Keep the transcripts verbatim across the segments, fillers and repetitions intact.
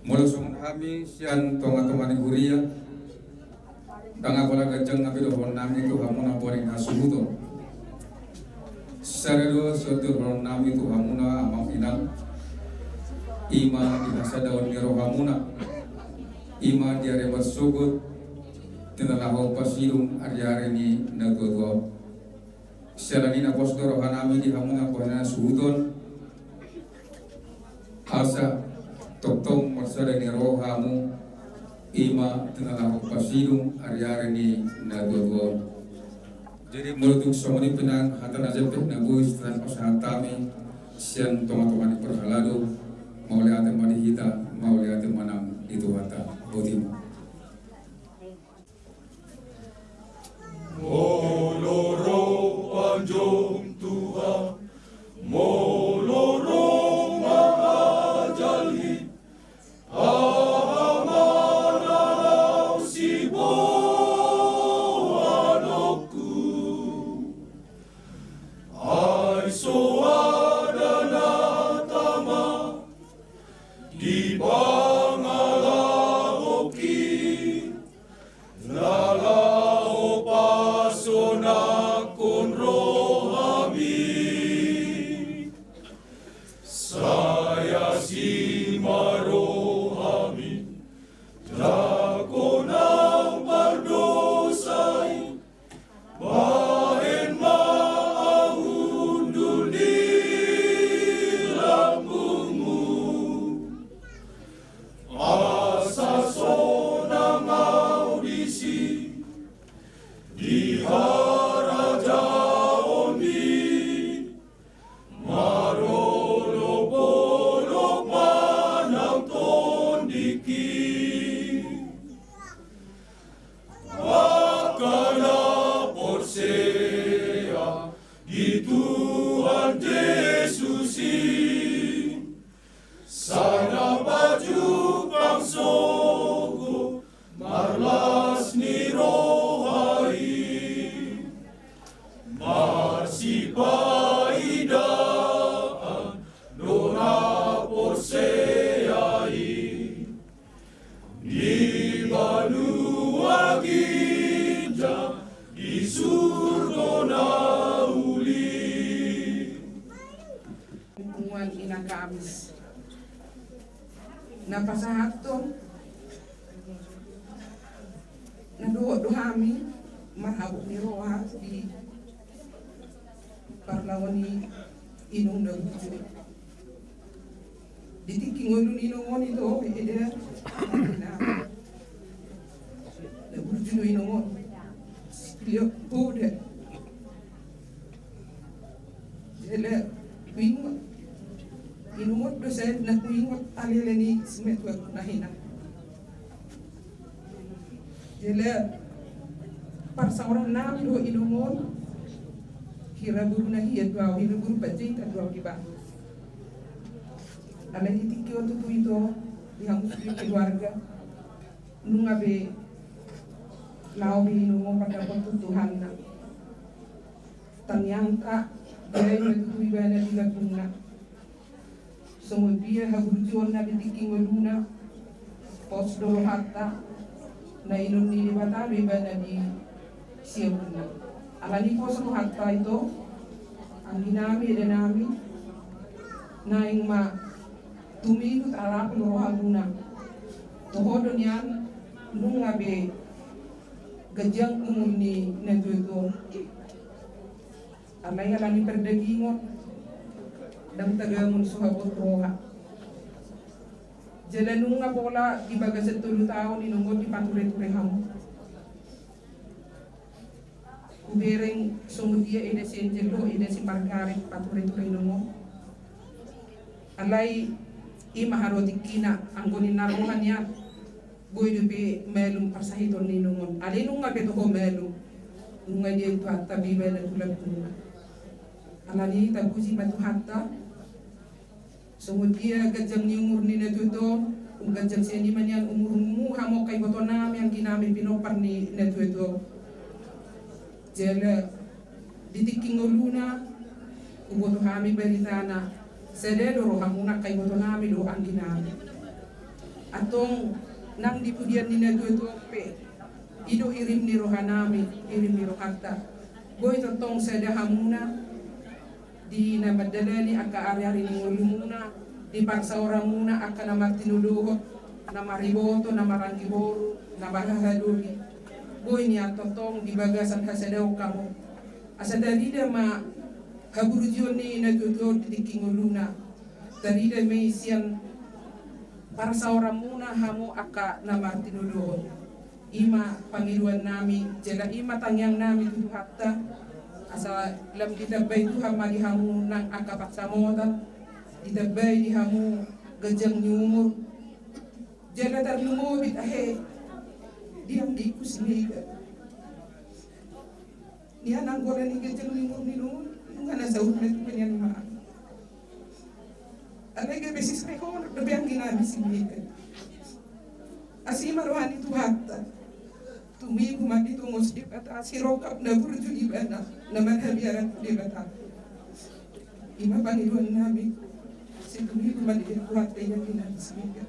Molo songon hami sian tonga-tonga ni huria, ndang apala ganjang na pinadohon nami tu hamuna borngin hasuhuton. Sada do sian dohonon nami tu hamuna amang inang, ima di hasadaon ni rohamuna, ima di ari marsogot, di na laho pasidung ari-ari ni natuatua on. Siala ni i na pos do roha nami di hamu na borngin hasuhuton, asa tongtong marsada ni roha hamu, ima di na laho pasidung ari-ari ni natuatua on. Jadi molo tung songon i pe nang hata na jempek na boi sian pasahat hami sian tonga-tonga ni parhalado, mauliate ma di hita, mauliate ma nang di Tuhanta. Boti ma. Molo ro panjom Tuhan, molo ro ma ajal i, aha ma na laho siboanonku? Ai so ada na tama di pangalahonki, na laho pasonanghon rohami. Sai asi ma rohami, ndang ho nang pardosa i, bahen ma ahu hundul ni lambungmu. Asa sonang ahu disi di harajaonmi, marolopolop ma nang tondingki. Angka na porsea di Tuhan Jesus i, sai na pajumpang sogot marlas ni roha i. Marsipaidaan do na porsea i, di banua ginjang di surgo na uli. Punguan Ina Kamis. Na pasahathon na dohot do hami marhabot ni roha di parlao ni inong na burju. Di tingki ngolu ni inong on ito, eda na burju do inong on. Lihat, poda. Jala huingot, inongot do sae na huingot alele ni simatuak na hina. Jala parsaoran nami do inongot, hira boru na hian do au, hira boru Panjaitan do au di bah. Alai di tingki on tutu ito, di hamu keluarga, nunga be laho be inongot pandapothon Tuhanna. Tangiangta, gabe ma tutu ibana di lambungna. Songon dia haburjuonna di tingki ngoluna, pos do rohanta, na inon ni Debata do ibana di siamunna. Alani pos rohanta ito, anggi nami, eda nami, naeng ma tumihut arap rohamuna. Toho do nian, nunga be ganjang umur ni natuatua on. Alai alani pardagingon, ndang tagamon so habot roha. Jala nunga pola di bagasan tolu taon inongot dipatureture hamu. Hubereng songon dia eda si Angel dohot eda si Margaret patureture inongot. Alai i ma haroa tingkina, anggo ninna roha nian. Boi dope malum parsahiton ni inongot. Alai nunga be toho malum. Nunga dian Tuhanta be ibana tu lambungna. Alani i tapuji ma Tuhanta. Songon dia ganjang ni umur ni natuatua on, ganjang sian i ma nian umurmu hamu angka ibotonami angginami pinompar ni natuatua on. Jala di tingki ngoluna, huboto hami baritana, sada do rohamuna angka ibotonami dohot angginami. Antong nang di pudian ni natuatua pe, i do hirim ni rohanami, hirim ni rohanta. Boi tongtong sada hamuna di na mandalani angka ariari ni ngolumuna, di parsaoranmuna angka na martinodohon, na mariboto, na maranggi boru, na marhahadopi. Boi nian tongtong di bagasan hasadaon hamu. Asa tarida ma haburjuon ni natuatua on di tingki ngoluna. Tarida ma i sian parsaoranmuna hamu angka na martinodohon. I ma pangidoannami, jala i ma tangiangnami tu Tuhanta, asa lam ditambai Tuhan ma di hamu nang angka pansamotan, ditambai di hamu ganjang ni umur, jala tarlumobi tahe di anggingku si Mega. Nian anggo na ningga jang ni umur ni nunga na saur na tu nian ma. Alai gabe sisrehon dope angginami si Mega. Asi ma roha ni Tuhanta. Tumibu ma ditongos Debata sirongkap na burju ibana na marhabiaran tu Debata. I ma pangidoannami. Situmibu ma di Tuhanta i angginami si Mega.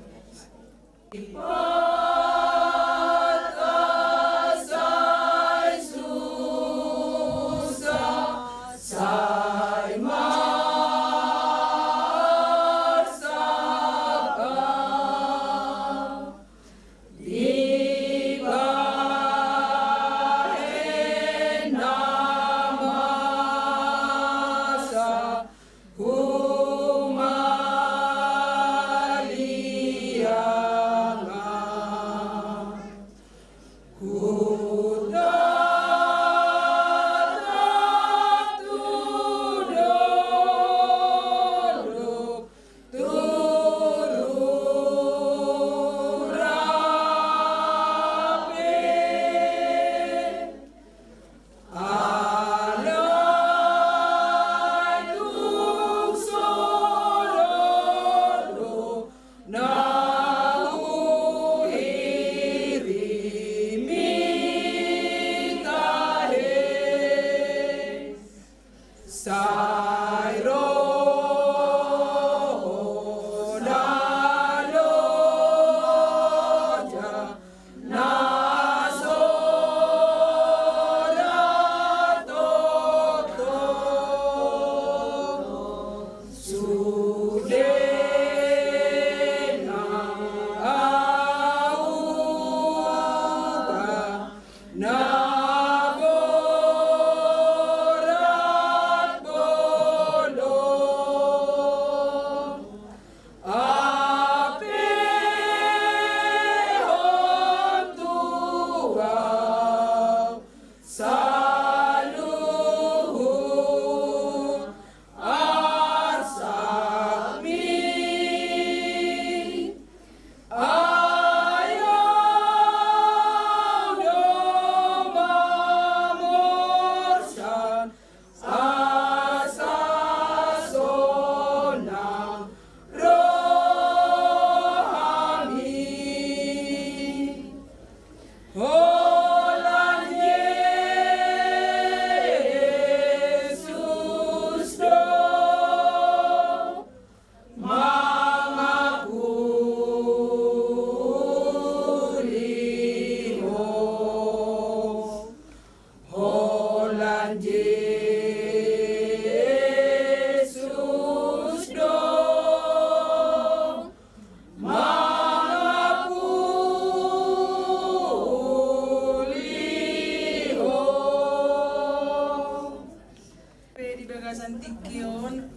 Pe di bagasan tingki on,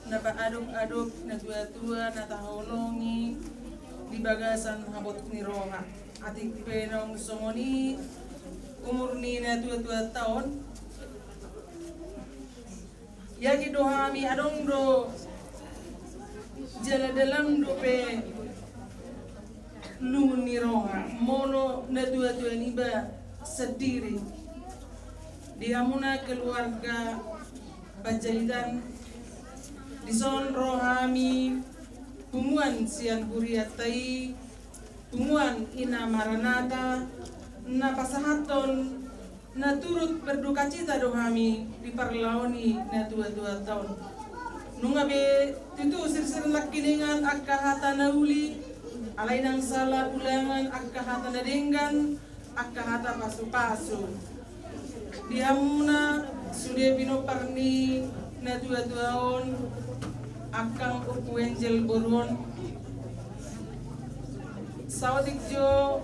na paadop-adop natuatua na taholongi di bagasan habot ni roha. Atik pe naung songon i umur ni natuatuanta on, yakin do hami adong do jala dalan dope lungun ni roha molo natuatua niba sandiri. Di hamuna keluarga Panjaitan, dison ro hami punguan sian hurianta i, punguan Ina Maranata, na pasahathon na turut berdukacita do hami di parlao ni natuatuanta on. Nunga be tutu sirsir nangkiningan angka hata na uli, Alai ndang sala ulangan angka hata na denggan, angka hata pasupasu. Di hamuna sude pinompar ni natuatua on, angkang Ompu Angel boru on. Saotik jo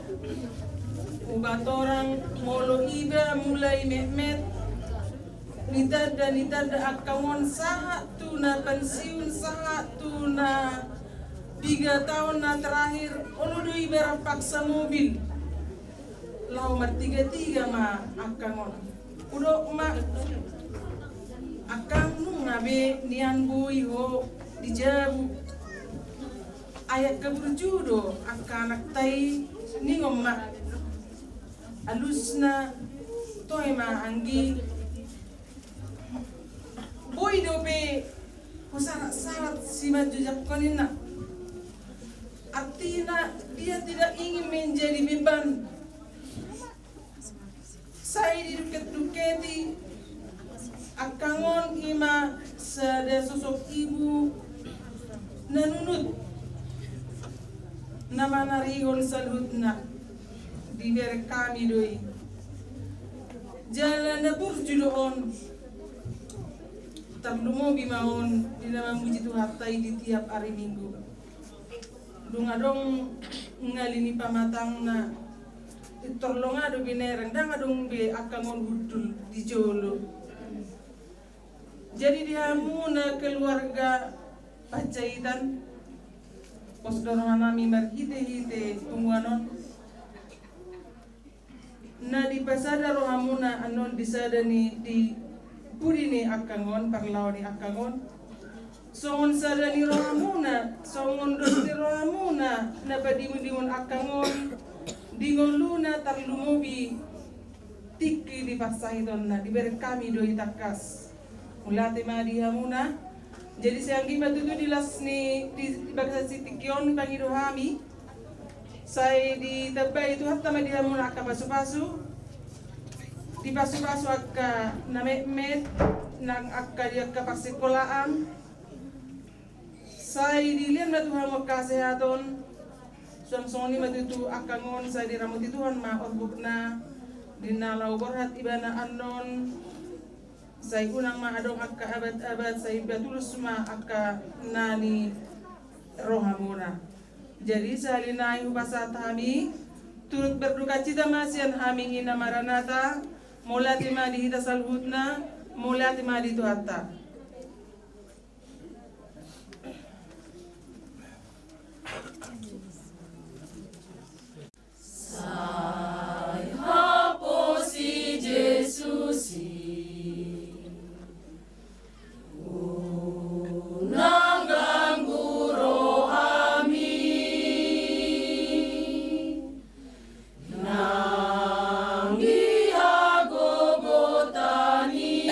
hupatorang molo iba mulai metmet, ni tanda, ni tanda angkang on sahat tu na pensiun, sahat tu na piga taon na terakhir, olo do iba rap paksa mobil. Laho martigatiga ma angkang on. Hudok ma, angkang, nunga be nian boi ho di jabu. Ai angka burju do angka anakta i, ningon ma. Alusna, toe ma anggi. Boi dope husaratsarat simanjojakhon, ninna. Artina dia tidak ingin menjadi beban. Sai diduketduketi angkang on, i ma sada sosok ibu na nunut, na manarihon saluhutna. Dibereng hami do i. Jala na burju do on. Tarlumobi ma on di na mamuji Tuhanta i di tiap ari Minggu. Dung adong ngali ni pamatangna, pintor longa do binereng, ndang adong be angkang on hundul di jolo. Jadi di hamuna keluarga Panjaitan, pos do rohanami marhitehite punguan on. Na dipasada rohamuna annon di sada ni, di pudi ni angkang on, parlao ni angkang on. Songon sada ni rohamuna, songon dos ni rohamuna na padimundimun angkang on di ngoluna, tarlumobi tingki di parsahitonna, dibereng hami do i tangkas. Mauliate ma di hamuna. Jadi sai anggiat ma tutu di las ni, di, di bagasan sitingki on pangido hami. Sai ditambai Tuhanta ma di hamuna angka pasupasu. Dipasupasu angka na metmet, nang angka di angka parsikolaan. Sai dilehon ma tu hamu angka hasehaton. Suang songon i ma tutu angkang on, sai diramoti Tuhan ma orbukna. Di na laho borhat ibana annon. Sai unang ma adong angka abat-abat, sai patulus ma angka na ni rohamuna. Jadi sahali nai hupasahat hami, turut berdukacita ma sian hami ina Maranatha. Mauliate ma di hita saluhutna, mauliate ma di Tuhanta. Sai haposi Jesus i, unang ganggu rohami, nang di hagogotan i.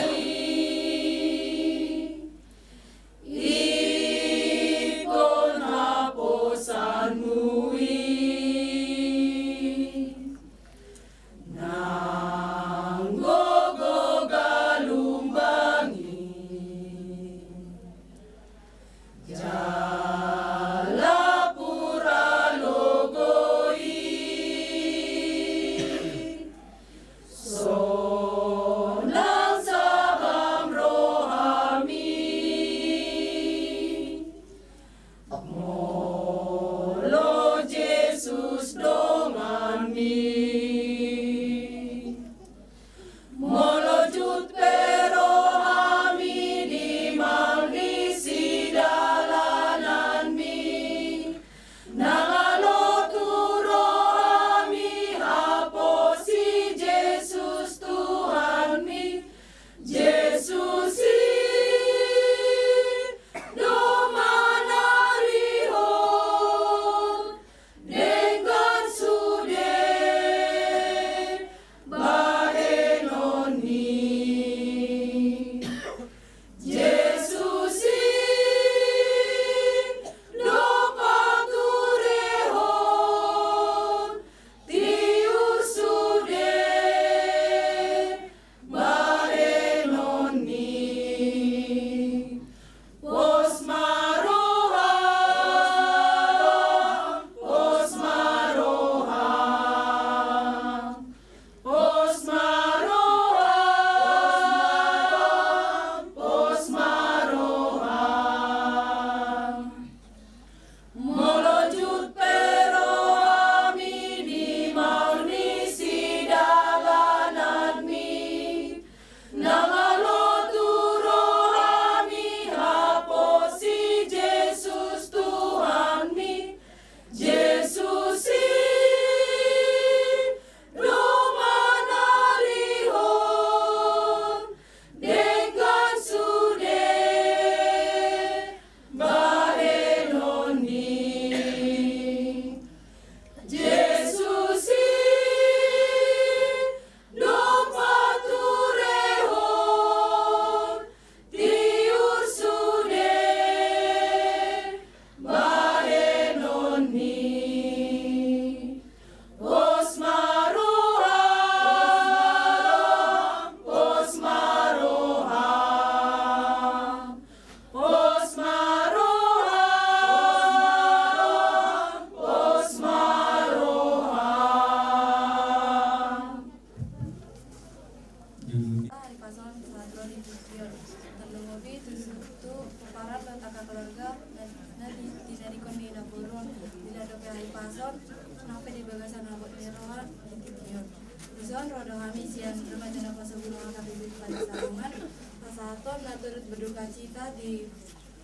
Paipason, nang pe di bagasan abot ni roha di tingki on. Dison ro do hami sian remaja naposobulung H K B P Paris Sabungan, pasahaton na turut berduka cita di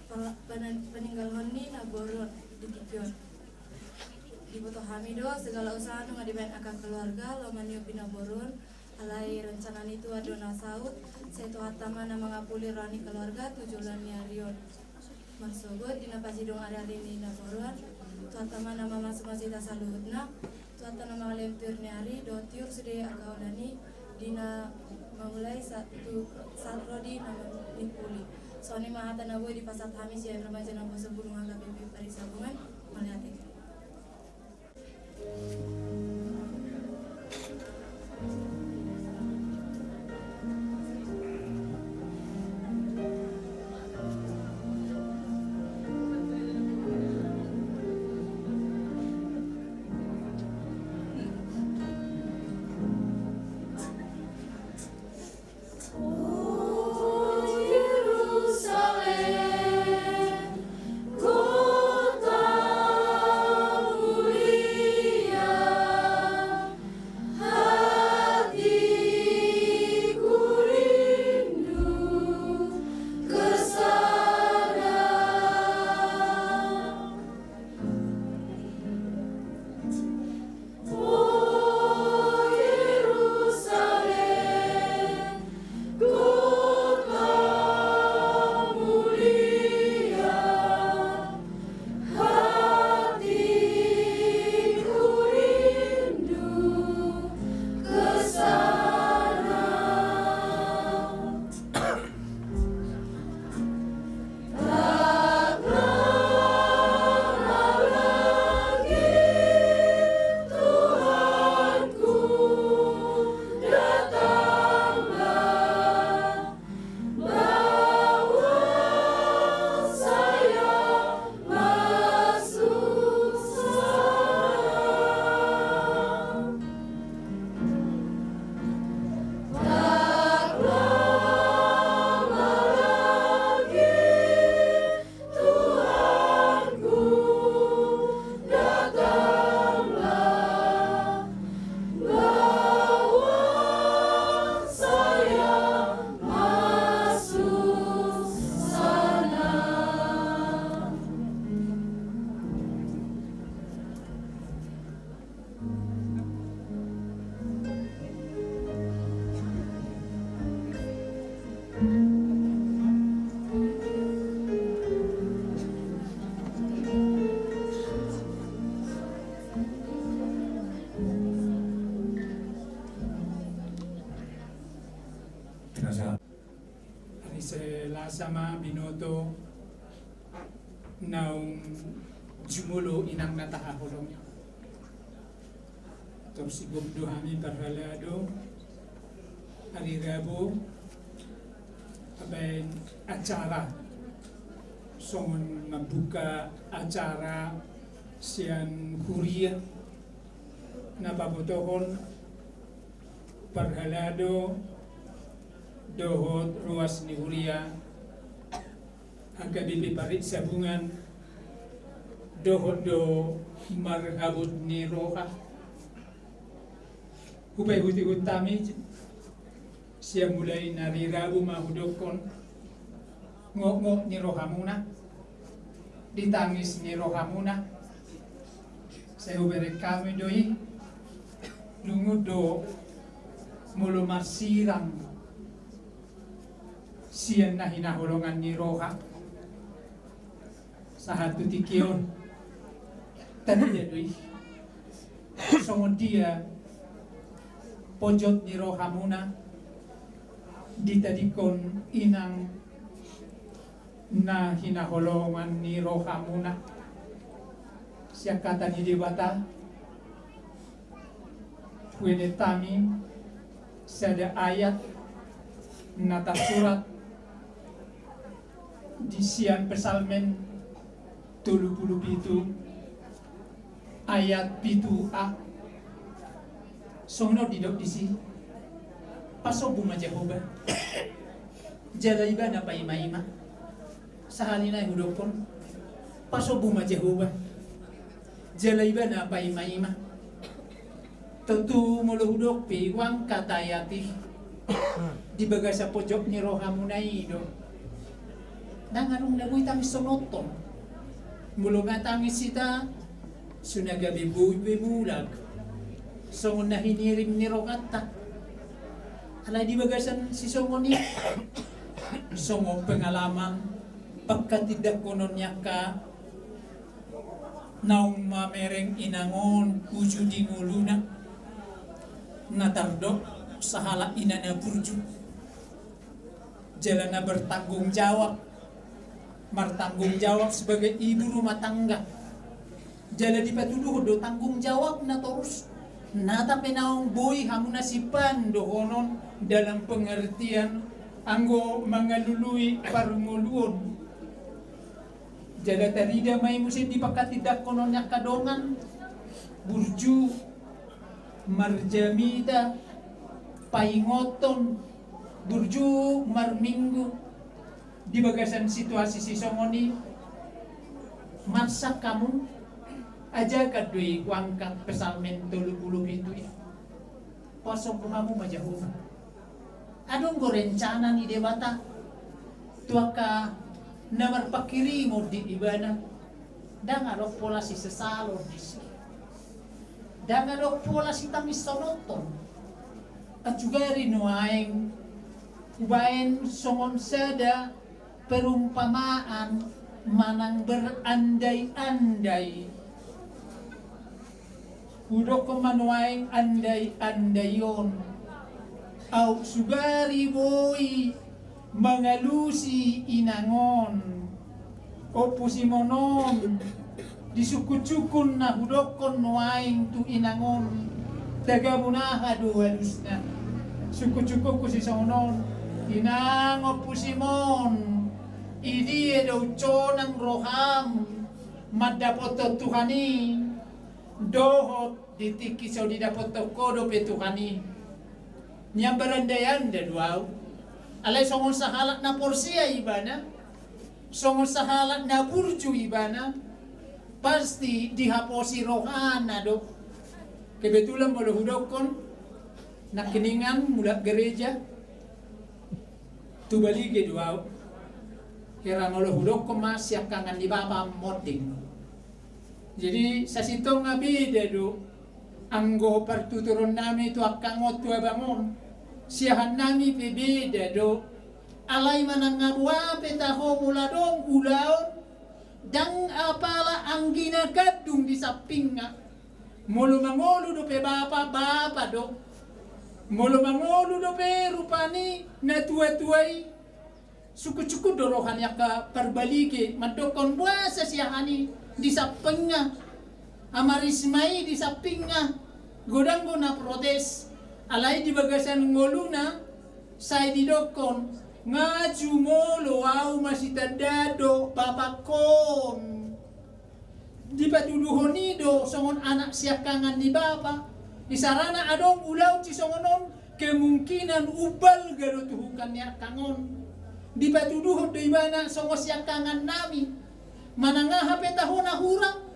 pala-, penen-, peninggalhon ni naboru on di tingki on. Diboto hami do segala usaha nunga dibaen angka keluarga laho maniop di naboru on, alai rencana ni Tuhan do na saut. Sai Tuhanta ma na mangapuli roha ni keluarga tu joloan ni ari on. Marsogot di na pasidung ari-ari ni naboru on, Tuhanta ma na mamasu-masu hita saluhutna. Tuhanta na mangalehon tiur ni ari dohot tiur sude angka holan i di na mamulai sahat tu, sahat ro di na manimpuli. Songon i ma hata na boi dipasahat hami sian remaja naposobulung H K B P Paris Sabungan. Mauliate. Ari Selasa ma binoto naung jumolo inang na tahaholongi. Tor sigomgom do hami parhalado, ari Rabu, baen acara songon mambuka acara sian huria na pabotohon parhalado dohot ruas ni huria H K B P Parit Sabungan dohot do marhabot ni roha. Hupaihut-ihut hami sian mulai na ari Rabu ma hudokkon, ngok-ngok ni rohamuna, ditangis ni rohamuna, sai hubereng hami do i, lungun do molo marsirang sian na hinaholongan ni roha. Sahat tu tingki on, tarida do i songon dia pojot ni rohamuna ditadingkon inang na hinaholongan ni rohamuna. Sian hata ni Debata, hueneta hami sada ayat na tarsurat di sian Psalmen tolu pulu pitu ayat pitu a. Songon on didok disi: Pasombu ma Jahowa jala Ibana paima-ima. Sahali nai hudokkon: Pasombu ma Jahowa Jala ibana paimaima. Tontu molo hudok pe i, uang kata i ati, di bagasan pojok ni rohamuna i do. Ndang adong na boi tangis sononton. Molo nga tangis hita, so na gabe boi be mulak songon na hinirim ni rohanta. Alai di bagasan sisongon i, songon pengalaman pangkatindangkonon ni angka naung mamereng inang on uju di ngoluna, na tardok sahalak ina na burju jala na bertanggung jawab, martanggung jawab sebagai ibu rumah tangga. Jala dipatuduhon do tanggung jawabna torus. Nata pe naung boi hamu na simpan dohonon dalam pengertian anggo mangalului parngoluon. Jala tarida ma i muse di pangkatindangkonon ni angka dongan, burju marjamita, paingothon, burju marminggu. Di bagasan situasi sisongon i, marsak hamu, ajakan do i huangkat Psalmen tolu pulu pitu i. Pasombu hamu ma Jahowa. Adong do rencana ni Debata tu angka na marpangkirimon di ibana. Ndang adong pola sisesalon disi. Ndang adong pola sitangisononton. Ancugari nuaeng hubaen songon sada perumpamaan manang berandai-andai. Hudokkon ma nuaeng andai-andai on. Aut sugari boi mangalusi inang on. Ompu Simon on, disungkun-sungkun na hudokkon nuaeng tu inang on, tagamon aha do alusna. Sungkun-sungkunku sisongon on, inang, Ompu Simon, i dia do unconang roham mandapothon Tuhan i, dohot di tingki so didapothon ho dope Tuhan i? Nian berandai-andai do ahu. Alai songon sahalak na porsea ibana, songon sahalak na burju ibana, pasti dihaposi rohana do. Kebetulan molo hudokkon, nangkiningan mulak gereja, tu Balige do ahu. Hera molo hudokkon ma siangkangan ni bapa monding. Jadi sasintongna beda do anggo partuturonnami tu angka on, tu abang on. Siahannami pe beda do. Alai manang nga boa pe taho, molo adong ulaon, ndang apala anggina gandung di sampingna. Molo mangolu dope bapa, bapa do. Molo mangolu dope rupani na tua-tua i, sungkun-sungkun do roha ni angka parbalige mandokkon, boasa siahaan i di sampingna, Ama Risma i di sampingna. Godang do na protes. Alai di bagasan ngoluna sai didokkon, nga jumolo ahu masitandaan do bapangkon. Dipatuduhon i do songon anak siangkangan ni bapa. Isarana adong ulaon sisongon on, kemungkinan umbalga do tuhukan ni angkang on. Dipatuduhon do ibana songon siangkangannami. Manang aha pe taho na hurang,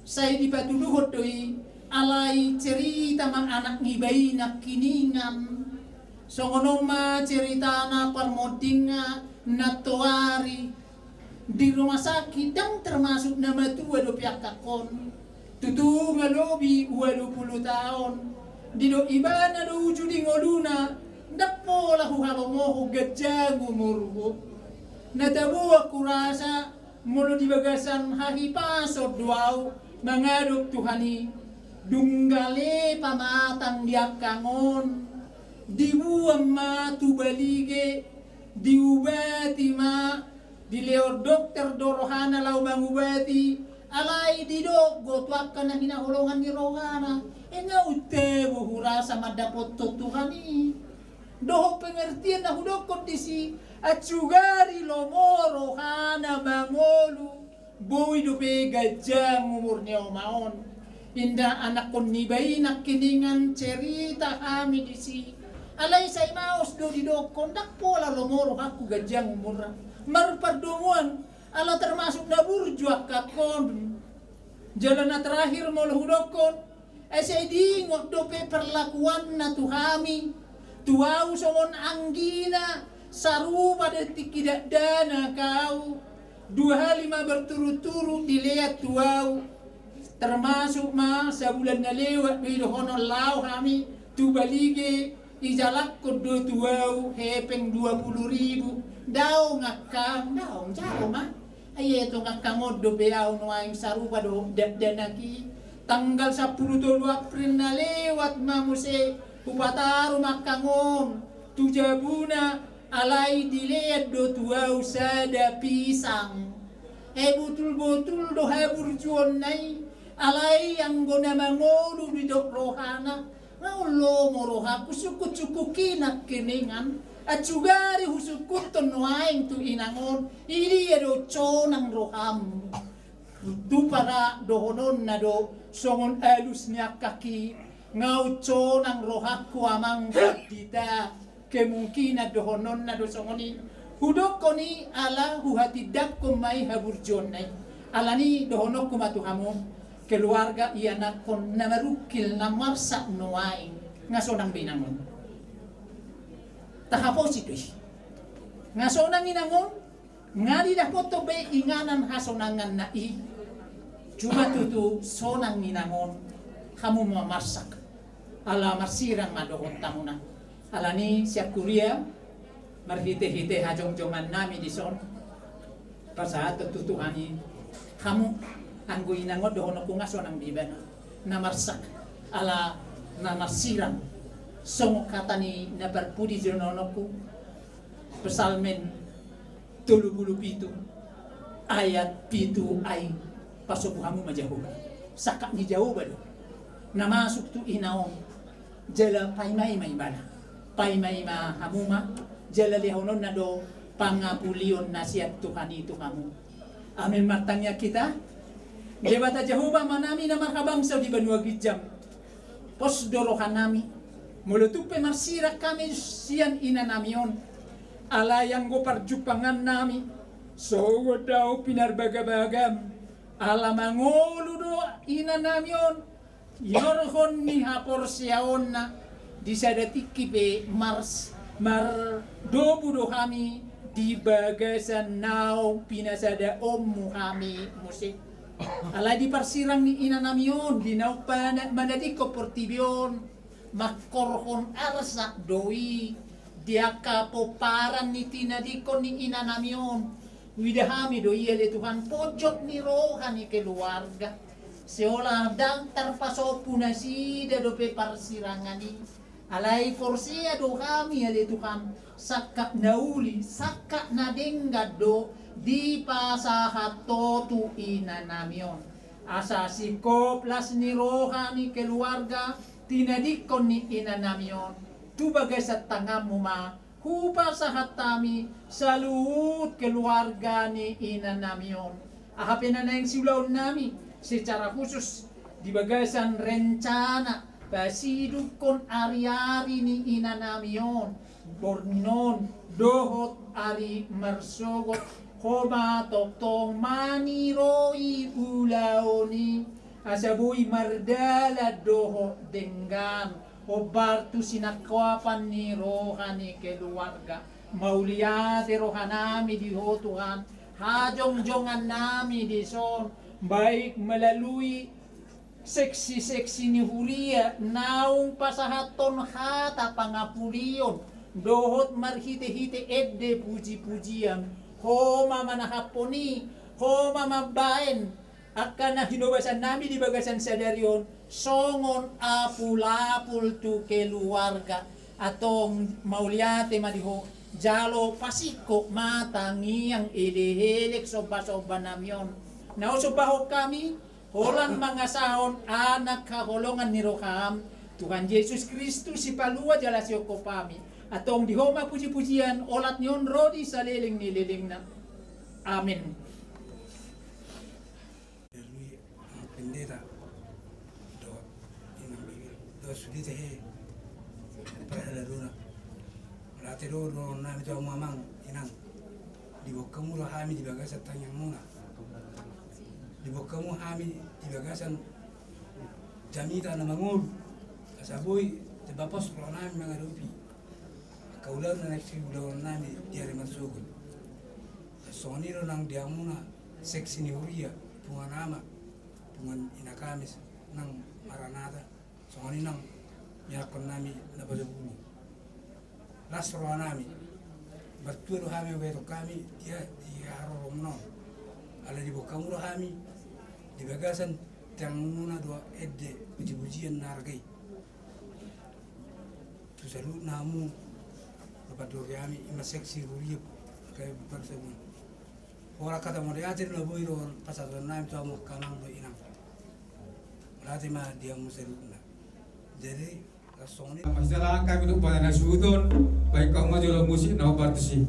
sai dipatuduhon do i. Alai cerita ma anak niba i nangkiningan. Songon on ma ceritana parmondingna nantoari. Di rumah sakit ndang termasuk na matua dope angkang on. Tutu nga lobi ualu pulu taon. Didok ibana do uju di ngoluna, ndang pola huhalomohon ganjang umurhu. Na tabo hurasa molo di bagasan hahipason do ahu mangadok Tuhan i. Dung gale pamatang di angkang on, dibuan ma tu Balige, diubati ma, dilehon dokter do rohana laho mangubati. Alai didok do tu angka na hinaholongan ni rohana, nga unang tabo hurasa mandapothon Tuhan i. Dohot pengertian na hudokkon disi, ancugari lomo rohana mangolu, boi dope ganjang umur ni oma on. Inda anakkon niba i nangkiningan cerita hami disi. Alai sai maos do didokkon, ndang pola lomo rohangku ganjang umurna. Marpardomuan, ala termasuk na burju angkangkon. Jala na terakhir molo hudokkon, asa diingot dope perlakuanna tu hami, tu au songon anggina, sarupa do tingki dakdanak au, dua hali ma berturut-turut dilean tu au, termasuk ma sabulan na lewat do i dohonon laho hami tu Balige, ijalakkon do tu au hepeng dua pulu ribu, daong angka, daong jalo ma. Ai ia tong angka on dope au nuaeng sarupa do dakdanak i. Tanggal sampulu tolu April na lewat ma muse hupataru ma angka on tu jabuna, alai dilean do tu au sada pisang. E, botul-botul do haburjuonna i, alai anggo na mangolu didok rohana, nga lomo rohangku sungkun-sungkun i nangkiningan, ahu sugari husungkunhon nuaeng tu inang on, i dia do sonang roham. Tutu para dohononna do songon alus ni angka i, nga sonang rohangku amang pandita, kemungkinan dohononna do songon i. Hudokkon i ala huhatindangkon ma i haburjuonna i. Alani dohononku ma tu hamu, keluarga ianakhon na marungkil na marsak nuaeng, nga sonang be inang on. Tahaposi do i. Nga sonang inang on, nga didapothon be inganan hasonanganna i. Cuma tutu sonang inang on, hamu ma marsak. Ala marsirang ma dohot hamuna. Alani sian huria, marhite-hite hajongjongannami dison, pasahathon tu Tuhan i, hamu, anggo inang on dohononku nga sonang be ibana, na marsak, ala na marsirang. Songon hata ni na parpudi dohononku, Psalmen tolu pulu pitu ayat pitu, ai pasombu hamu ma Jahowa. Sangkap ni Jahowa do na masuk tu ina on, jala paima-ima ibana. Paima-ima hamu ma, jala lehononna do pangapulion na sian Tuhan i tu hamu. Amen. Martangiang hita. Debata Jahowa Amanami na marhabangsa di banua ginjang, pos do rohanami molo tung pe marsirang hami sian inanami on. Alai anggo parjumpangannami songon daong pinarbagabagam, ala mangolu do inanami on, inorhon ni haporseaonna, di sada tingki pe mars-, mardomu do hami di bagasan naung pinasadaonmu hami muse. Alai di parsirang ni inanami on, di naung pana-, manadingkon portibi on, mangkorhon arsak do i di angka pomparan ni tinadingkon ni inanami on. Huida hami do i ale Tuhan, ponjot ni roha ni keluarga. Seolah ndang tarpasombu nasida dope parsirangan i. Alai porsea do hami ale Tuhan, sangkap na uli, sangkap na denggan do dipasahat Ho tu inanami on. Asa singkop las ni roha ni keluarga tinadingkon ni inanami on, tu bagasan tanganmu ma hupasahat hami saluhut keluarga ni inanami on. Aha pe na naeng siulaonnami, secara khusus di bagasan rencana pasidukkon ari-ari ni inanami on, borngin on dohot ari marsogot, Ho ma tongtong maniroi ulaon i, asa boi mardalan dohot denggan hombar tu sinangkapan ni roha ni keluarga. Mauliate rohanami di Ho Tuhan, hajongjongannami dison, baik melalui seksi-seksi ni huria naung pasahathon hata pangapulion dohot marhite-hite ende puji-pujian. Ho ma manahaphon i, Ho ma mambaen angka na hinobasannami di bagasan sadari on songon apul-apul tu keluarga. Antong mauliate ma di Ho, jalo pasingkop ma tangiang, elek-elek, somba-sombanami on na husombahon hami, holan mangasahon Anak haholongan ni roham, Tuhan Jesus Kristus, Sipalua jala Siongkop hami. Antong di Ho ma puji-pujian, olat ni on ro di saleleng ni lelengna. Amen. Pendeta dohot inang Bibir dohot sude tahe parhaladona. Mauliate do dohononnami tu hamu amang inang, diboan hamu rohami di bagasan tangiangmuna. Diboan hamu hami di bagasan jamita na mangolu, asa boi tamba pos rohanami mangadopi angka ulaon na naeng siulaonnami di ari marsogot. Songon i do nang di hamuna seksi ni huria, punguan ama, punguan ina Kamis nang Maranatha, songon i nang miakkonnami na pasobulung. Las rohanami, martua do hami, betok hami di, di haroromuna on. Ala diboan hamu do hami di bagasan tanganmuna do ende pujipujian na arga i. Tu saluhutna hamu, na pandok hami, ima seksi huria, angka bangsa muna. Horas hata mauliate na boi do pasahatonnami tu hamu angka amang dohot inang. Mauliate ma di hamu saluhutna. Jadi, langsung ni. Masalah kami tu pada nasuton, baik kamu maju lo musik, na partusi.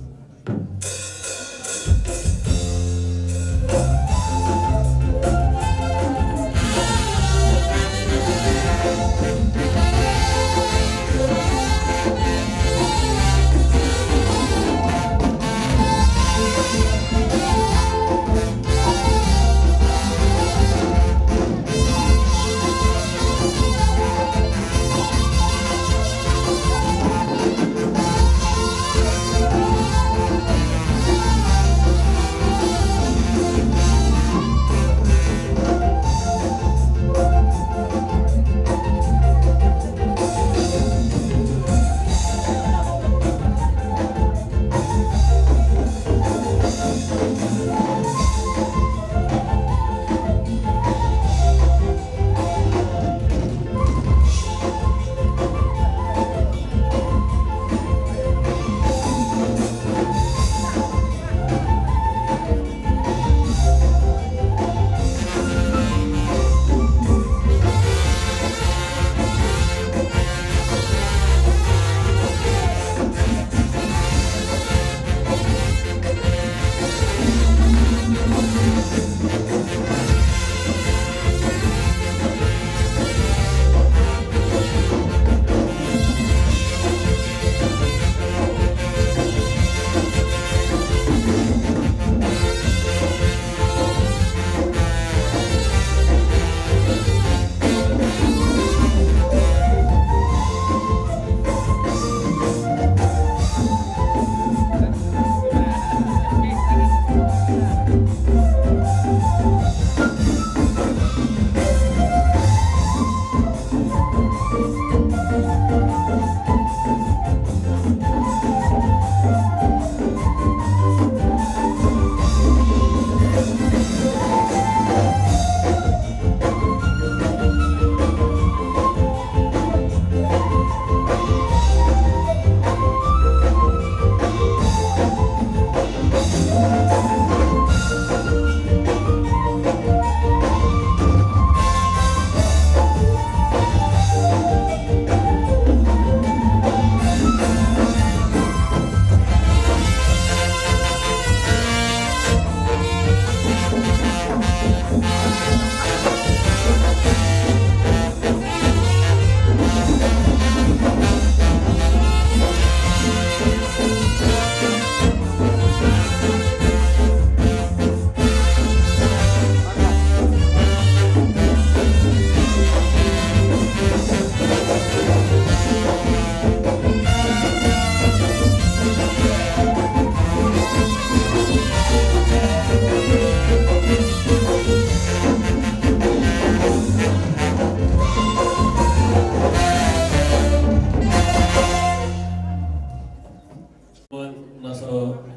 Na sa,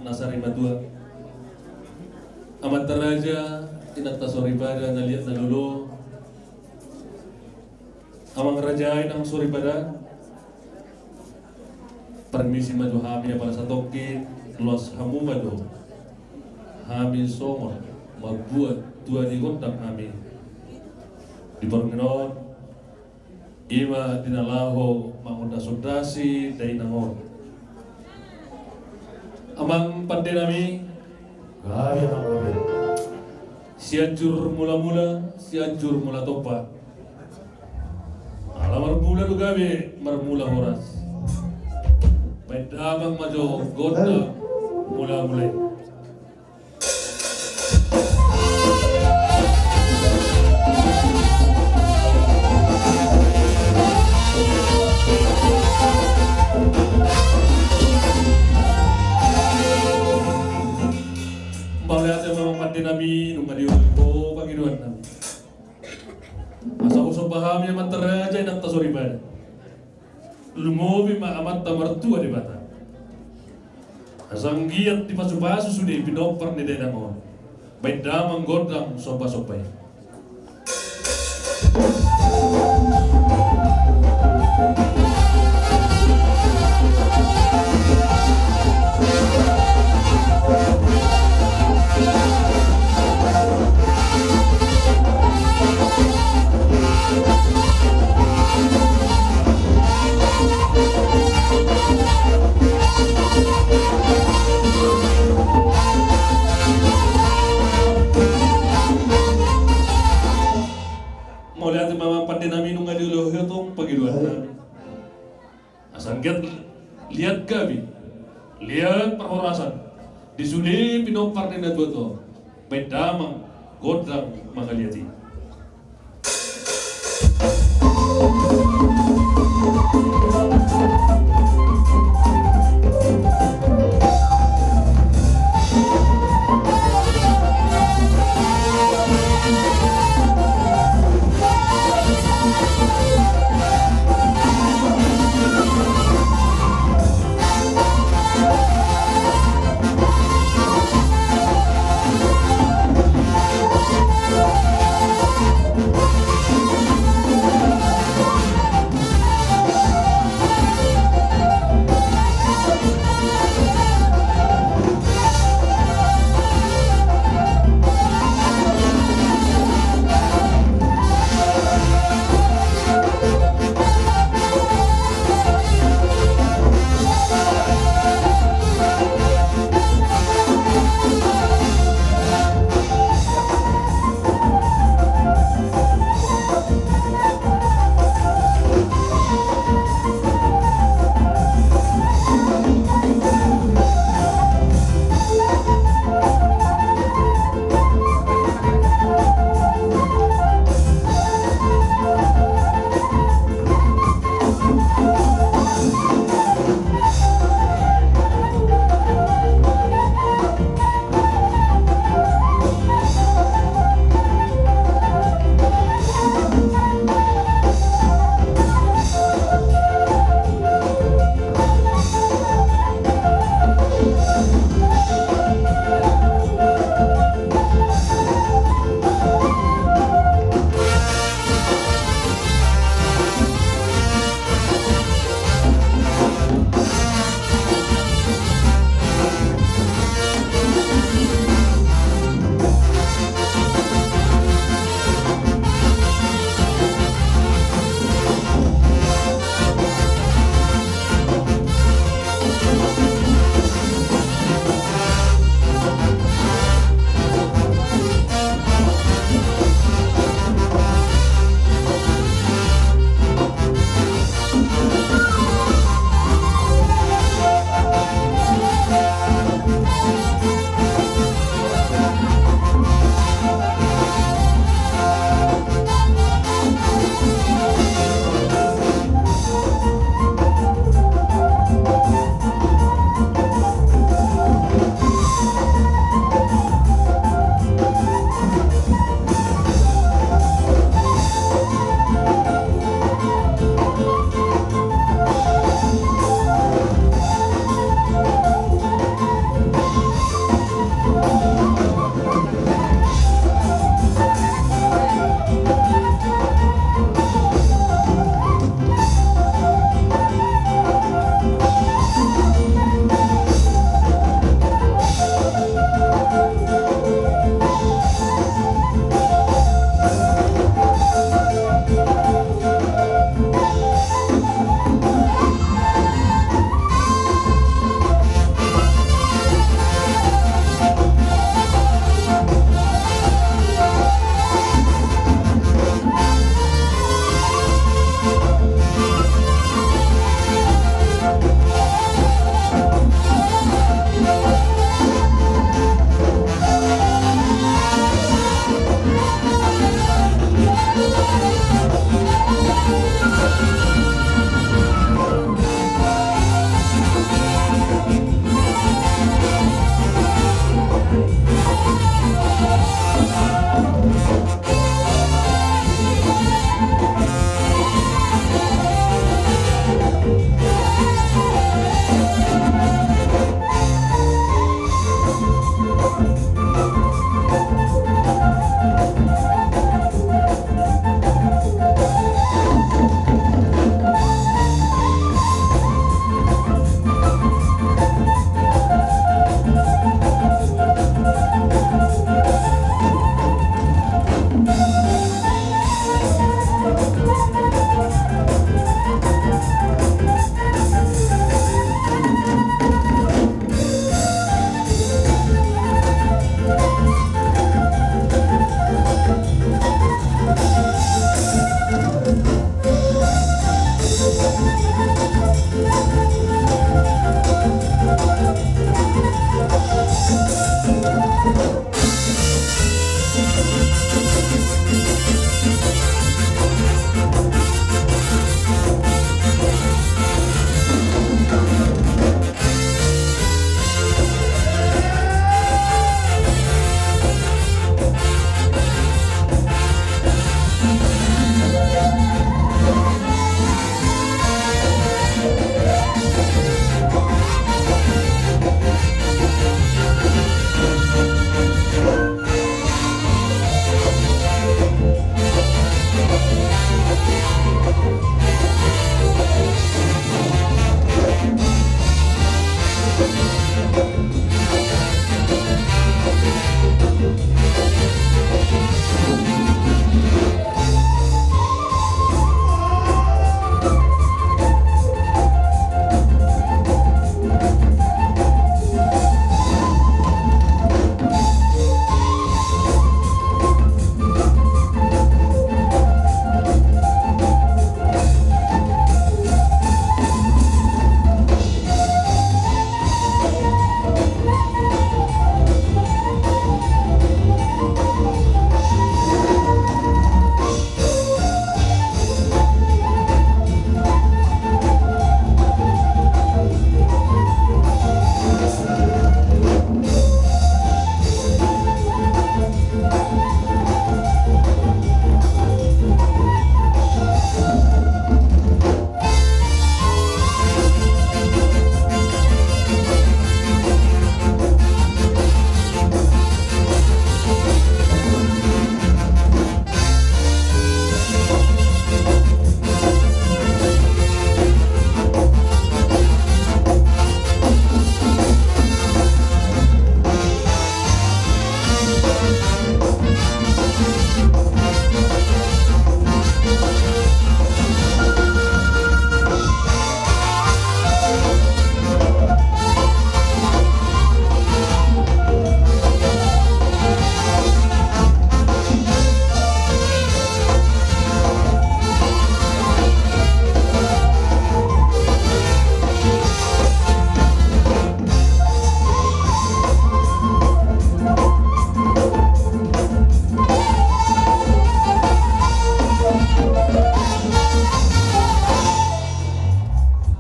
na sarimatua. Amanta raja, inanta soripada, na liat na lolo. Amang raja i nang soripada. Parmisi ma jo hami, apala satongkin, loas hamu ma jo hami songon mambuat tua ni gondang hami. Di borngin on, ima di na laho mangondasondasi dainang on. Amang pande nami. Gabe, amang, gabe. Sianjur Mulamula, Sianjur Mulatompa. Ala marmula do gabe, marmula horas. Baen damang ma jo gondang mulamula i. Amanta raja, inanta soripada. Lumobi ma Amanta martua Debata. Asa anggiat dipasupasu sude pinompar ni dainang on. Baen damang gondang sombasomba i. Mauliate ma amang pande nami, nunga dioloi ho tong pangidoan nami. Asa anggiat liat gabe, liat parhorasan di sude pinompar ni natuatua, baen damang gondang mangaliat i.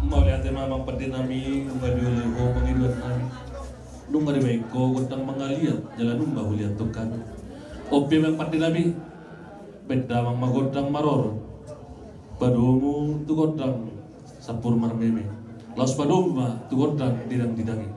Mauliate ma amang pande nami, nunga dioloi ho pangidoan nami. Nunga dibaen ho gondang mangaliat, jala nunga huliat tongkan. Ope amang pande nami, baen damang ma gondang maroro. Padomu tu gondang sampur marmeme. Laos padomu ma tu gondang didang-didang i.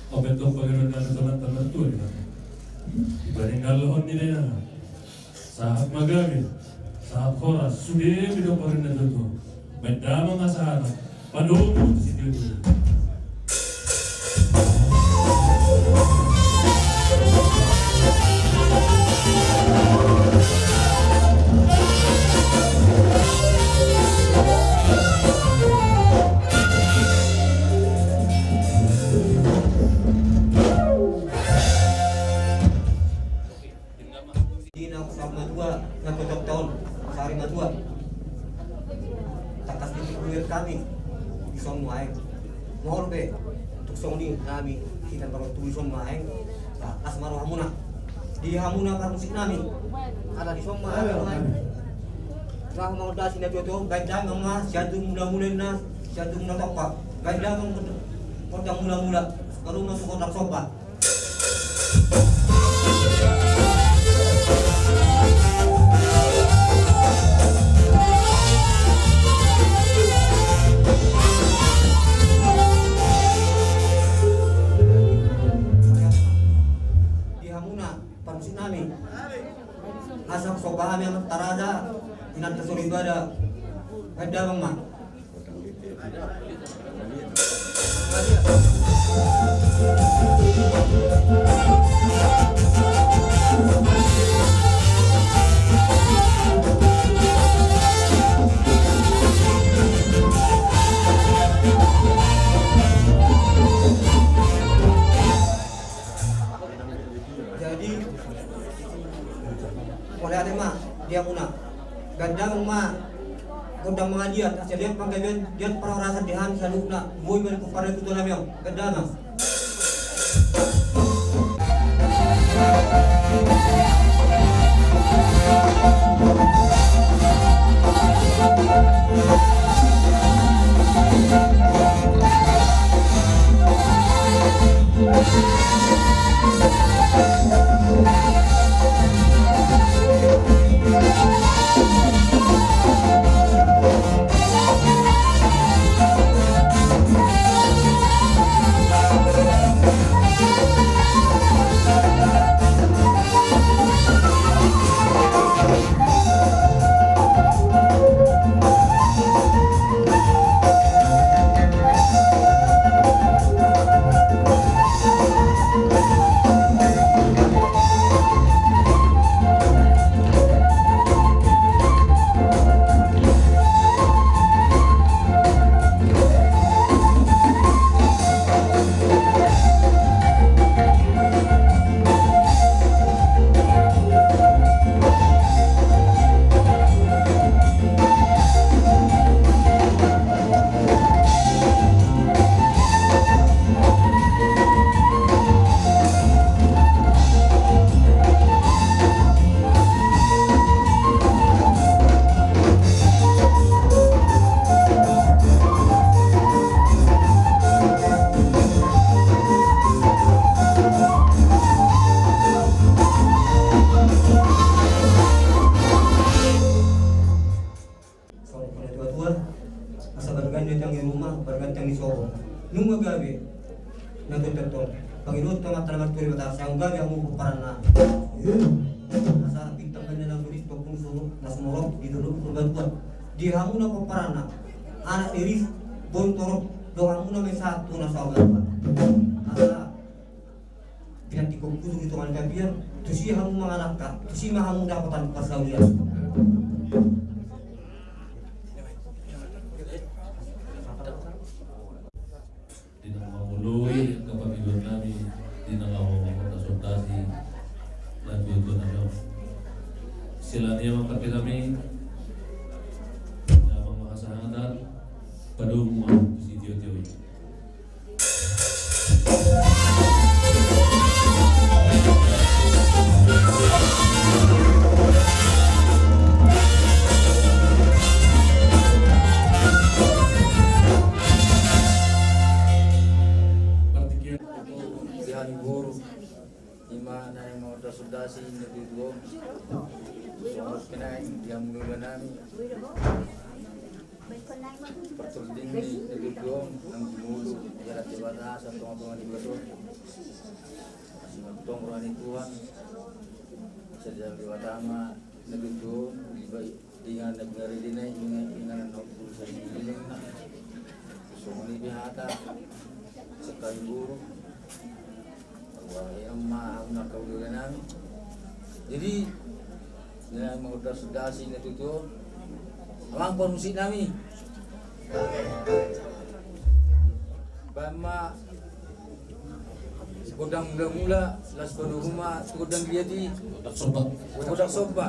Ope tong pangidoan nami tu Amanta Martua i ma. Dipaningalhon ni dainang. Sahat ma gabe, sahat horas, sude ma didok parinna tutu. Baen damang ma sahana, padomu tu sitio-tio. Di na saur matua, na totop taon, sari matua. Tangkas di tubuan hami, di son nuaeng. Molo pe, tung songon i nami, hita baru tubu di son nuaeng. Tangkas ma rohamuna. Di hamuna parmusik nami. Ala di son ma hami nuaeng. Laho mangondasi na tuatua, baen damang ma, sian tu mula-mula inna, sian tu mula tompa. Baen damang, gondang mula-mula. Baru masuk gondang somba. Di hamuna, parmusik nami. Asa somba hami amanta raja, inanta soripada. Baen damang ma. Jadi, mauliate ma di hamuna. Baen damang ma gondang mangaliat, asa liat panggabean, liat parhorasan di hami saluhutna. Boi ma di pomparan ni tutu nami on. Baen damang. Songon i ma tuatua, asa bargandang tiang ni ruma, bargandang tiang ni sopo. Nunga gabe na totop on, pangidoan tu Amanta na martua Debata, sai gabe hamu pomparanna. Asa bintang ganjang na so ris, tompul na so morop di dolok Purbatua. Di hamuna pomparanna, anak ni ris, boru torop, dohot hamuna ma i sahat tu na saur matua. Asa pinantikhon pusu di tonga ni tapian, tusi hamu mangalangka, tusi ma hamu dapotan parsaulian. Di na mangoloi angka pangidoan nami, di na laho mangondasi-ondasi na tuatua nami on. Siala ni i ma pake nami, na manghasahaton, padomu ma tu sitio-tio i. Partingkian di hami boru, ima na mangondasi-ondasi na tuatua on. Songon i ma di hamuna nami. Partording ni na tutu on, nang di ngolu, di adat Debata, asa tonga-tonga ni bagasan on. Asi mantong roha ni Tuhan, asa di Debata ma na tutu on, di ba-, di inganan na pinarade na i, inganan, inganan na tutu on, songon i pe hata, sekali buruk. Wah, ia ma, ahu na kauliola nami. Jadi, na mangondasondasi na tutu on. Amang parmusik nami. Baen ma gondang mula-mula, laos padomu ma tu gondang liat i. Gondang somba. Gondang somba.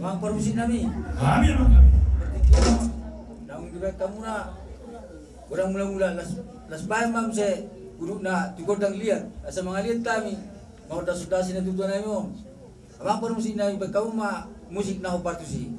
Amang parmusik nami. Hami, amang hami. Berarti dia, naung dibaen hamuna gondang mula-mula, laos, laos baen ma muse gulukna tu gondang liat, asa mangaliat hami mangondasondasi na tutu nami on. Amang parmusik nami, baen hamu ma musik na hombar tusi.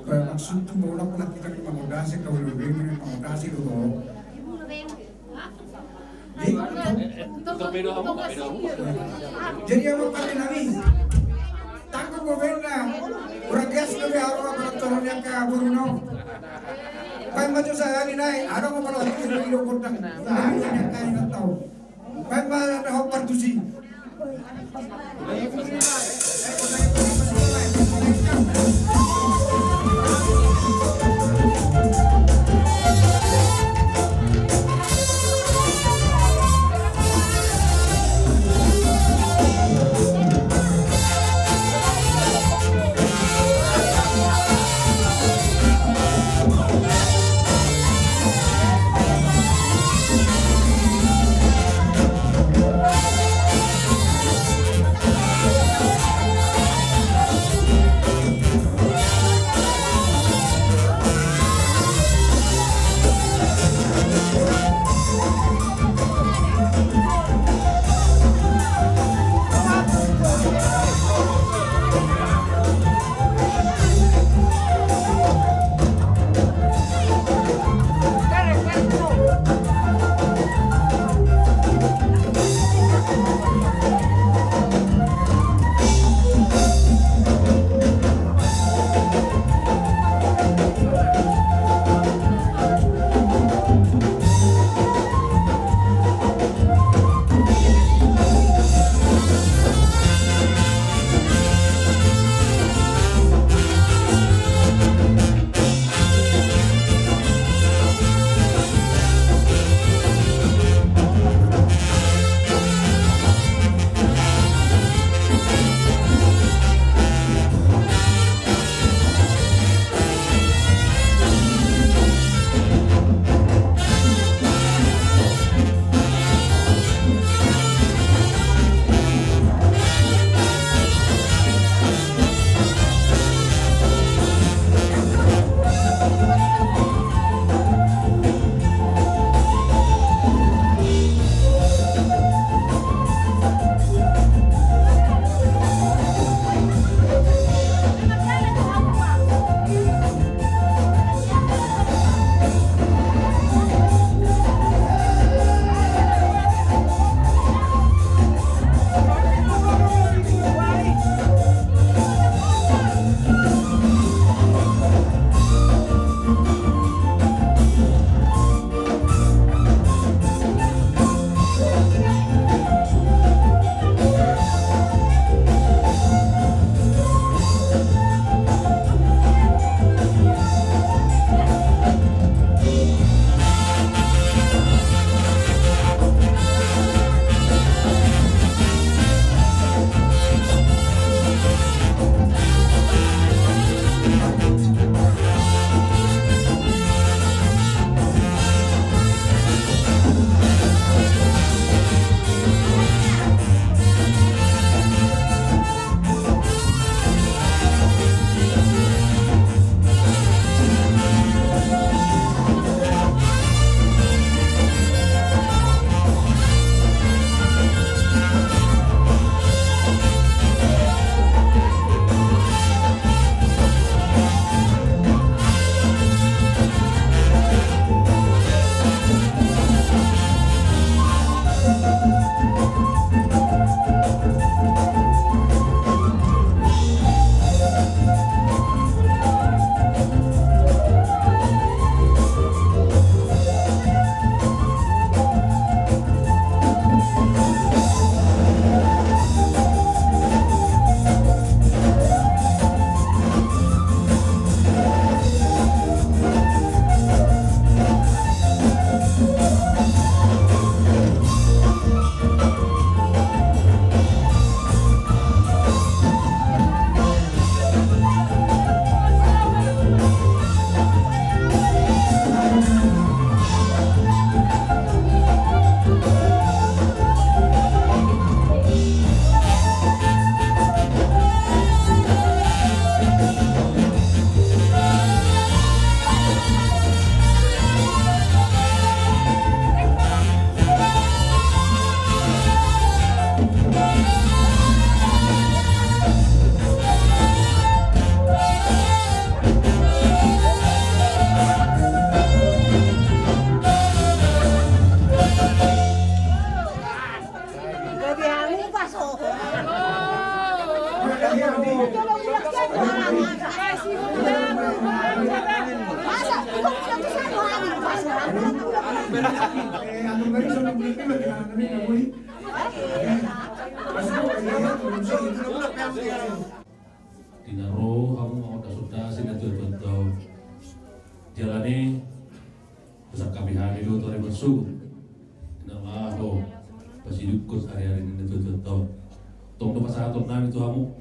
Maksudhu molo hita mangodasi, kaulubeng mangodasi do. Jadi, amang pande nami, tanggung do baenna. Urang gas do be haru apa toro ni angka boru na on. Baen ma jo sahat ni nai, adong apa lagi di do kota. Baen ma na hopar tusi. Eh, atur barisan, atur barisan, atur barisan. Di na ro hamu mangonda sonda si na tuatua tau. Jala ni, pasangkapi hami do tu ari marsogot. Di na laho pasidungkon ari-ari ni na tuatua tau. Tong do pasahaton nami tu hamu.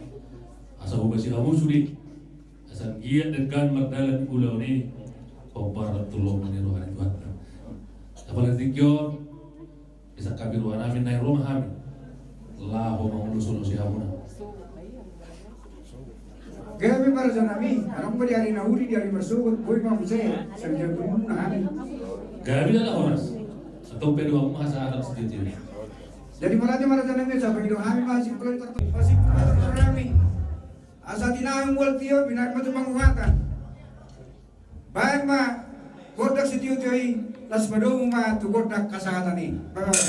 Asa hubasi hamu sude. Asa anggiat denggan mardalan ulaon i. Pomparan tu lomo ni roha ni Tuhanta. Apala tingki on. Disangkapi roha nami na i ro ma hami. Laho mangolosi-olosi hamuna. Gabe ma raja nami, adong pe di ari na uli, di ari marsogot, boi ma muse, sanjak guru na hami. Gabe da laho horas. Antong pe do hamu ma hasahatan sitio-tio i. Jadi marhata ma raja nami, sapai do hami ma simpul, simpul nami. Asa tinahu mual tio, binahen ma tu panguhatan. Baen ma gondang sitio-tio i, las padomu ma tu gondang hasahatan i. Baen ma.